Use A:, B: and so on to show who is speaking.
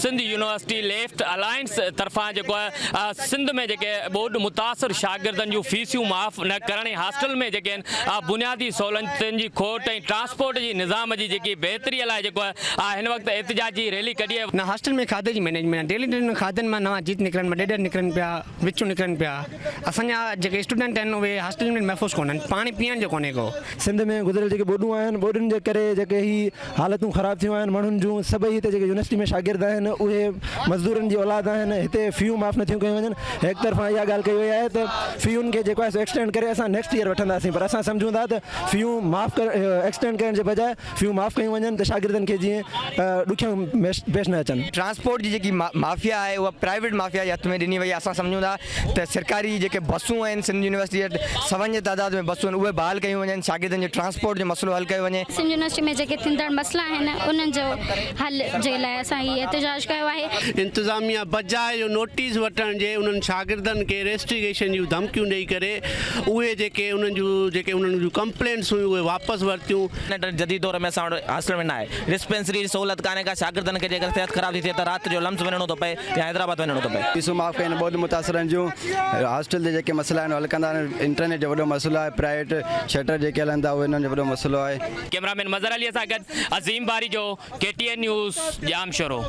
A: Sindh university left alliance طرفان جيڪو آهي سنڌ ۾ جيڪي ٻوڏ متاثر شاگردن جون فيسيون معاف نه ڪرڻ ۽ هاسٽل ۾ جيڪي آهن بنيادي سهولتن جي کوٽ ۽ ٽرانسپورٽ جي نظام جي جيڪي بهتري لاء جيڪو آهي هن وقت احتجاجي ريلي ڪڍي آهي.
B: نه هاسٽل ۾ کاڌي جي مئنيجمينٽ آهي ڊيلي ڊيلي کاڌن مان نوان جيت نڪرن ڏيڏر نڪرن پيا وڇون نڪرن پيا اسان جا جيڪي اسٽوڊنٽ آهن اهي هاسٽل ۾ محفوظ ڪونهن پاڻي پيئڻ جو ڪونهي ڪو.
C: سنڌ ۾ گذريل جيڪي ٻوڏون آهن ٻوڏن جي ڪري جيڪي هي حالتون خراب ٿيون آهن ماڻهن جون سڀئي هتي جيڪي يونيورسٽي ۾ شاگرد آهن اهي مزدورن جي اولاد آهن هتي فيون معاف نٿيون ڪيون وڃن هڪ طرفان اها ڳالهه ڪئي وئي آهي ته فيون کي جيڪو آهي سو ايڪسٽينڊ ڪري اسان نيڪسٽ ايئر وٺنداسين پر اسان سمجهون ٿا ته فيون معاف ايڪسٽينڊ ڪرڻ جي بجاء فيون معاف ڪيون وڃن ته شاگردن کي جيئن ڏکيائيون پيش نه اچن.
D: ٽرانسپورٽ جي جيڪي مافيا آهي اها پرائيويٽ مافيا جي هٿ ۾ ڏني وئي آهي اسان سمجهون ٿا ته سرڪاري جيڪي بسون آهن سنڌ يونيورسٽي وٽ سون جي تعداد ۾ بسون آهن اهي بحال ڪيون وڃن شاگردن جي ٽرانسپورٽ جو مسئلو حل ڪيو وڃي.
E: سنڌ يونيورسٽي ۾ جيڪي ٿيندڙ مسئلا آهن انهن جو حل جي لاء اسان هي احتجاج ڪيو آهي.
F: انتظاميا بجاء جو نوٽيس وٺڻ جي انهن شاگردن کي ريسٽيگيشن جون ڌمڪيون ڏئي ڪري اهي جيڪي انهن جون جيڪي انهن جون ڪمپلينٽس هيون اهي واپس ورتيون.
G: هن جديد دور ۾ اسان وٽ هاسٽل ۾ ناهي ڊسپينسري جي سهولت ڪانهي ڪا شاگردن کي جيڪر صحت خراب ٿي ٿئي ته رات جو لمس وڃڻو ٿو پئي يا حيدرآباد وڃڻو ٿو پئي.
H: فيسون معاف ڪيون ٻوڏ متاثرن جون هاسٽل جا جيڪي مسئلا آهن حل ڪندا انٽرنيٽ جو وڏو مسئلو آهي پرائيويٽ شٽر جيڪي هلن ٿا اهي انهن جو وڏو مسئلو آهي.
A: ڪئميرا مين مظهر علي سان گڏ Azeem Barejo, K T N news, Jamshoro.